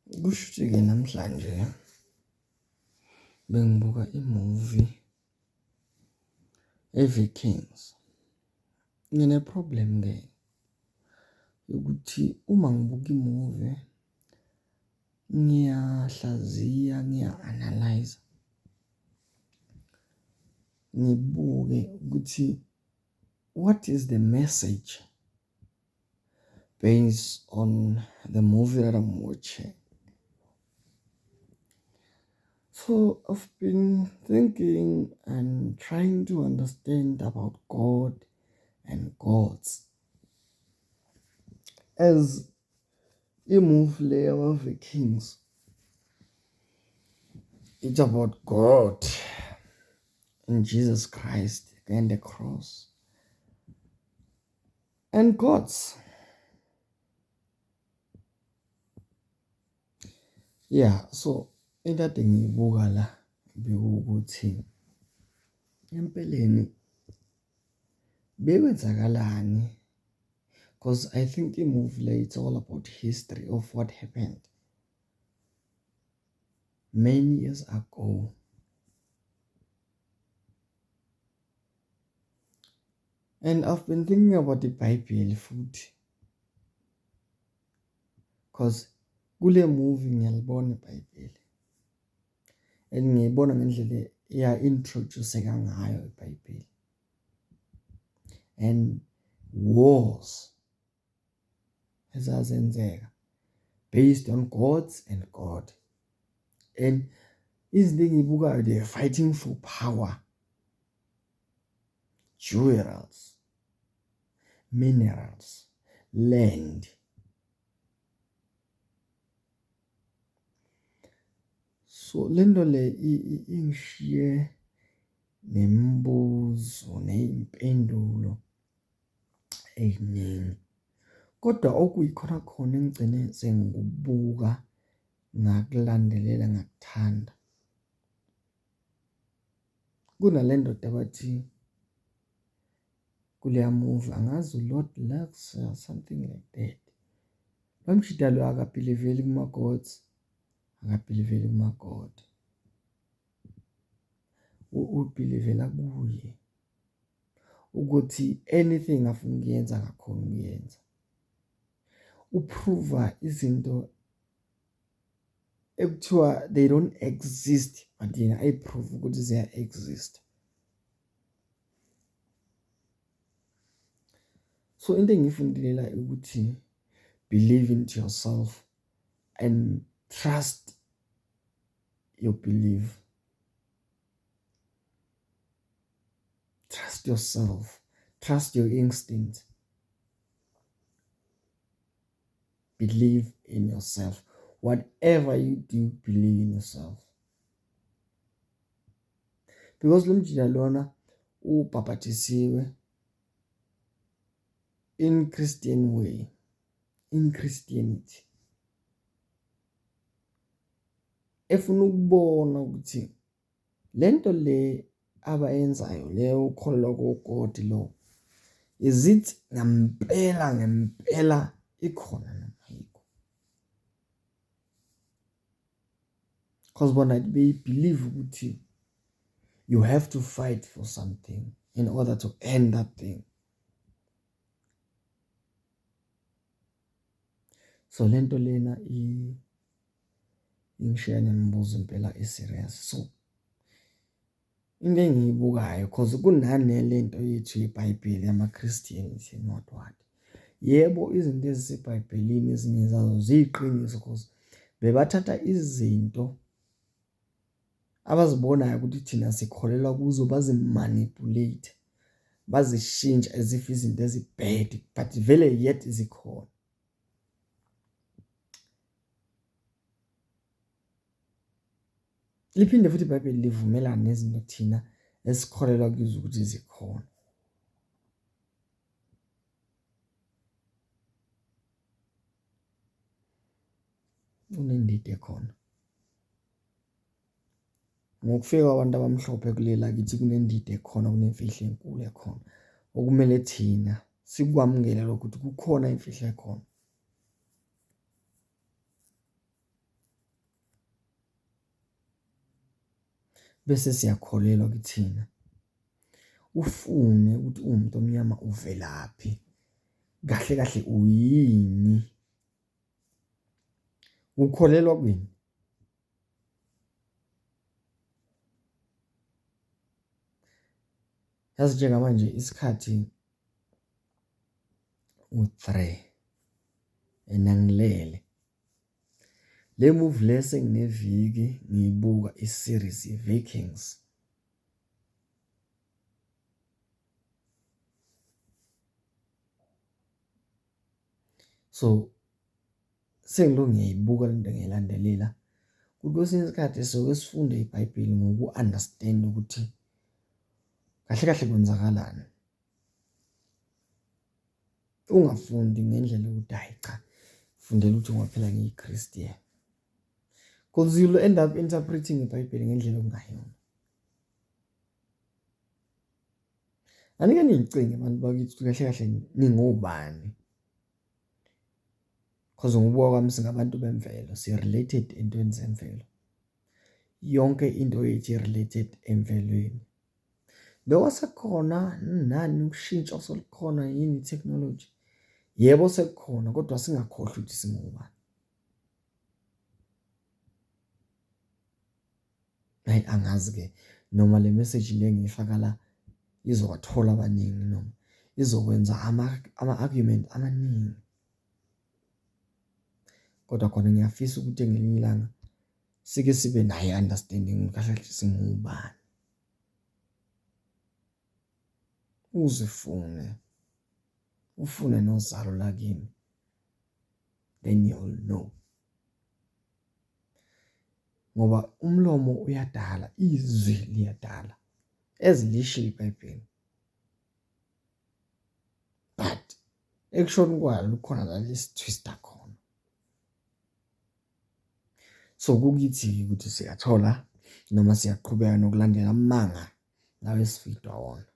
Kushuthi-ke namhlanje bengibuka imuvi ye-Vikings. Ngine-problem-ke yokuthi uma ngibuka imuvi ngiyahlaziya, ngiya-analyse-a, ngibuke ukuthi what is the message based on the movie that I'm watching. So I've been thinking and trying to understand about God and gods. As i-movie le yama-Vikings, it's about God and Jesus Christ and the cross and gods. Yeah, so into ade ngiyibuka la bekuwukuthi empeleni bekwenzakalani because I think i-movie le it's all about history of what happened many years ago. And I've been thinking about iBhayibheli futhi cause kule movie ngiyalibona iBhayibheli and ngiyibona ngendlela eya-introduce-eka ngayo iBhayibheli and wars ezazenzeka based on gods and God and izinto engiyibukayo they are fighting for power, jewels, minerals, land. So le nto le ingishiye nemibuzo ney'mpendulo ey'ningi. Kodwa okuyikhona khona engigcine sengikubuka ngakulandelela ngakuthanda. Kunale ndoda abathi kuleya movie angazi uLord Lux or something like that. Lo mjita lo akabhiliveli kuma-gods, akabhiliveli kuma-god. Ubhilivela kuye ukuthi anything afuna ukuyenza angakhona ukuyenza. U-prove-a izinto ekuthiwa they don't exist but yena ayi-prove ukuthi ziya-exist. So into engiyifundile la ukuthi believe into yourself and trust your belief. Trust yourself, trust your instinct. Believe in yourself. Whatever you do, believe in yourself. Because lo mjita lona ubhabhatisiwe in Christian way, in Christianity. Efuna ukubona ukuthi lento le abayenzayo le ukholelwa ko-God lo is it ngempela ngempela ikhona noma ayikho? Because bona they believe ukuthi you have to fight for something in order to earn that thing. So lento lena ingishiya nemibuzo impela e-serious. So into engiyibukayo cause kunane lento yethu yeBhayibheli yama-Christians not what. Yebo, izinto eziseBhayibhelini ezinye zazo ziyiqiniso cause bebathatha izinto abazibonayo ukuthi thina sikholelwa kuzo bazi-manipulate, bazishintshe as if izinto ezi-bad but vele yet zikhona. Liphinde futhi iBhayibheli livumelane nezinto thina esikholelwa kuzo ukuthi zikhona. Kunendida ekhona. Ngokufika kwabantu abamhlophe kuleli lakithi kunendida ekhona, kunemfihlo enkulu ekhona okumele thina sikwamukele lokho ukuthi kukhona imfihlo ekhona. Bese siyakholelwa kithina. Ufune ukuthi uwumuntu omnyama uvelaphi, kahle kahle uyini, ukholelwa kwini. Yazi njengamanje isikhathi u-three and angilele. Le movie le sengineviki ngiyibuka i-series ye-Vikings. So, sengilokhu ngiyayibuka le nto ngiyilandelela. Kwesinye isikhathi soke sifunde iBhayibheli ngoku-understand-a ukuthi kahle kahle kwenzakalani. Ungafundi ngendlela yokuthi hhayi cha, ngifundela ukuthi ngoba phela ngiyi-Christian. Cause you'll end up interpreting iBhayibheli ngendlela okungayona. Anike niyicinge bantu bakithi ukuthi kahle kahle ningobani. Cause ngokubuka kwami singabantu bemvelo, si-related entweni zemvelo. Yonke into yethu i-related emvelweni. Lokho sekukhona nani ushintsho osolukhona yini i-technology. Yebo sekukhona kodwa singakhohlwa ukuthi singobani. Hhayi angazi-ke noma le message le engiyifaka la izowathola abaningi noma izokwenza ama-argument amaningi. Kodwa khona ngiyafisa ukuthi ngelinye ilanga sike sibe nayo i-understanding kahle kahle singobani. Uzifune, ufune nozalo lakini then you'll know. Ngoba umlomo uyadala, izwi liyadala as lisho iBhayibheli. But ekushoni kwalo kukhona la lisithwista khona. So kukithi-ke ukuthi siyathola noma siyaqhubeka nokulandela amanga lawa esifidwa wona.